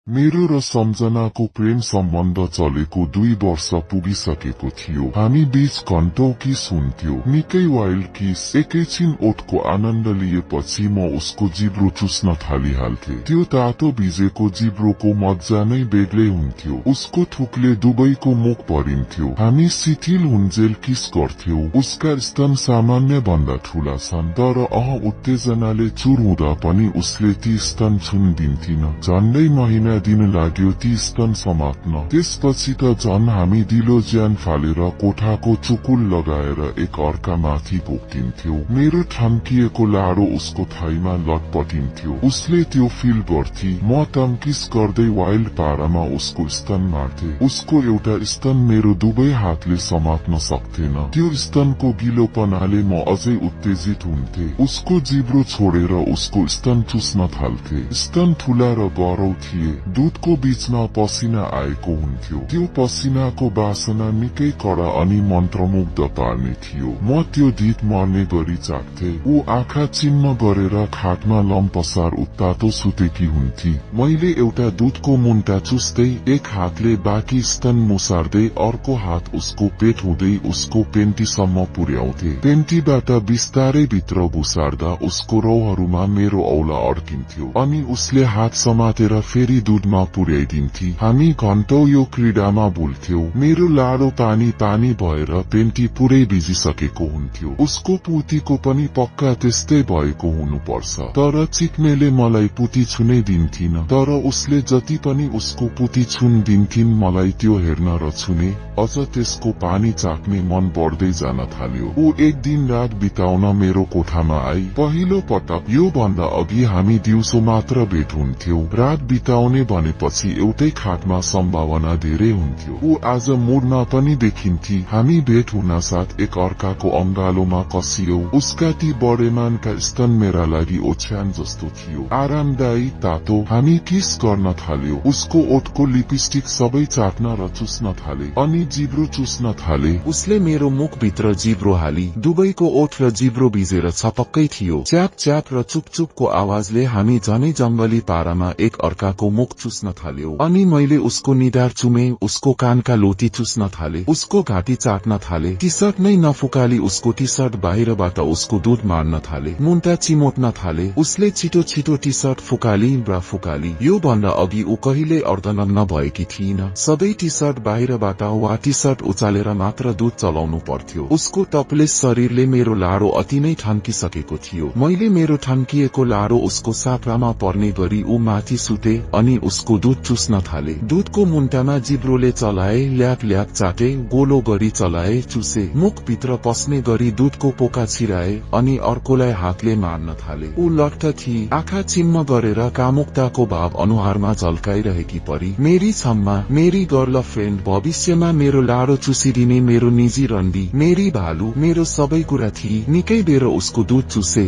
मेरो र सम्झनाको प्रेम सम्बन्ध चलेको 2 वर्ष पुगिसकेको थियो। हामी बीच घण्टौं किस हुन्थ्यो, निकै वाइल्ड किस। एकैछिन ओठको आनन्द लिएपछि म उसको जिब्रो चुस्न थालिहाल्थे। त्यो तातो भिजेको जिब्रोको मज्जा नै बेग्लै हुन्थ्यो। उसको थुकले दुवैको मुख भरिन्थ्यो। हामी शिथिल हुन्जेल किस गर्थ्यौं। उसका स्तन सामान्य भन्दा ठूला छन्, तर उत्तेजनाले चुर हुँदा पनि उसले ती स्तन छुन दिन्थिन। झन्डै महिना दिन लाग्यो ती स्तन समात्न। त्यसपछि त झन् हामी दिलो ज्यान फालेर कोठाको चुकुल लगाएर एक अर्का माथि पोख्दिन्थ्यौं। मेरो ठम्किएको लाडो उसको थाईमा लटपटिन्थ्यो। उसले त्यो फिल गर्थी। म तम्किस गर्दै वाइल्ड पारामा उसको स्तन मार्थे। उसको एउटा स्तन मेरो दुवै हातले समात्न सक्थेन। त्यो स्तनको गिलोपनाले म अझै उत्तेजित हुन्थे। उसको जिब्रो छोडेर उसको स्तन चुस्न थाल्थे। स्तन ठूला र गरौ थिए। दूधको बीचमा पसिना आएको हुन्थ्यो। त्यो पसिनाको बासना निकै कडा अनि मन्त्रमुग्ध पार्ने थियो। म त्यो धित मर्ने गरी चाख्थे। ऊ आँखा चिम्म गरेर खाटमा लम्पसार उत्तातो सुतेकी हुन्थी। मैले एउटा दूधको मुन्टा चुस्दै एक हातले बाँकी स्तन मुसार्दै अर्को हात उसको पेट हुँदै उसको पेन्टीसम्म पुर्याउँथे। पेन्टीबाट बिस्तारै भित्र घुसार्दा उसको रौहरूमा मेरो औला अड्किन्थ्यो अनि उसले हात समातेर फेरि दूधमा पुर्याइदिन्थी। हामी घण्टौं यो क्रीडामा भुल्थ्यौं। मेरो लाडो पानी पानी भएर पेन्टी पुरै भिजिसकेको हुन्थ्यो। उसको पुतीको पनि पक्का त्यस्तै भएको हुनुपर्छ। तर चिक्नेले मलाई पुती छुनै दिन्थिन। तर उसले जति पनि उसको पुती छुन दिन्थिन्, मलाई त्यो हेर्न र छुने, अझ त्यसको पानी चाख्ने मन बढ्दै जान थाल्यो। ऊ एक दिन रात बिताउन मेरो कोठामा आई। पहिलो पटक। यो भन्दा अघि हामी दिउँसो मात्र भेट हुन्थ्यौं। रात बिताउने भनेपछि एउटै खाटमा सम्भावना धेरै हुन्थ्यो। ऊ आज मुडमा पनि देखिन्थी। हामी भेट हुन साथ एक अर्काको अंगालोमा कसियौं। उसका ती बडेमानका स्तन मेरा लागि ओछ्यान जस्तो थियो। आरामदायी, तातो। हामी किस गर्न थाल्यौं। उसको ओठको लिपस्टिक सबै चाट्न र चुस्न थाले अनि जिब्रो चुस्न थाले। उसले मेरो मुख भित्र जिब्रो हाली। दुवैको ओठ र जिब्रो भिजेर छपक्कै थियो। च्याप च्याप र चुपचुपको आवाजले हामी झनै जंगली पारामा एक अर्काको मुख चुस्न थाल्यौं। अनि मैले उसको निधार चुमे, उसको कानका लोती चुस्न थाले, उसको घाँटी चाट्न थाले। टी सर्ट नै नफुकाली उसको टी सर्ट बाहिरबाट उसको दूध मार्न थाले। मुन्टा चिमोट्न थाले। उसले छिटो छिटो टी सर्ट फुकाली र फुकाली। यो भन्दा अघि ऊ कहिले अर्धनग्न भएकी थिइन। सधैँ टी सर्ट बाहिरबाट वा टी सर्ट उचालेर मात्र दूध चलाउनु पर्थ्यो। उसको टपलेस शरीरले मेरो लाडो अति नै ठन्किसकेको थियो। मैले मेरो ठन्किएको लाडो उसको साप्रामा पर्ने गरी ऊ माथि सुते अनि उसको दूध चुस्न थाले। दूधको मुन्टामा जिब्रोले चलाए, ल्याक ल्याक चाटे, गोलो गरी चलाए, चुसे। मुख भित्र पस्ने गरी दूधको पोका छिराए अनि अर्कोलाई हातले मार्न थाले। ऊ लट्ठ थिई। आँखा चिम्म गरेर कामुकताको भाव अनुहारमा झल्काइरहेकी परी। मेरी छम्मा, मेरी गर्ल फ्रेन्ड, भविष्यमा मेरो लाडो चुसिदिने मेरो निजी रन्डी, मेरी भालु, मेरो सबै कुरा थिई। निकै बेर उसको दूध चुसे।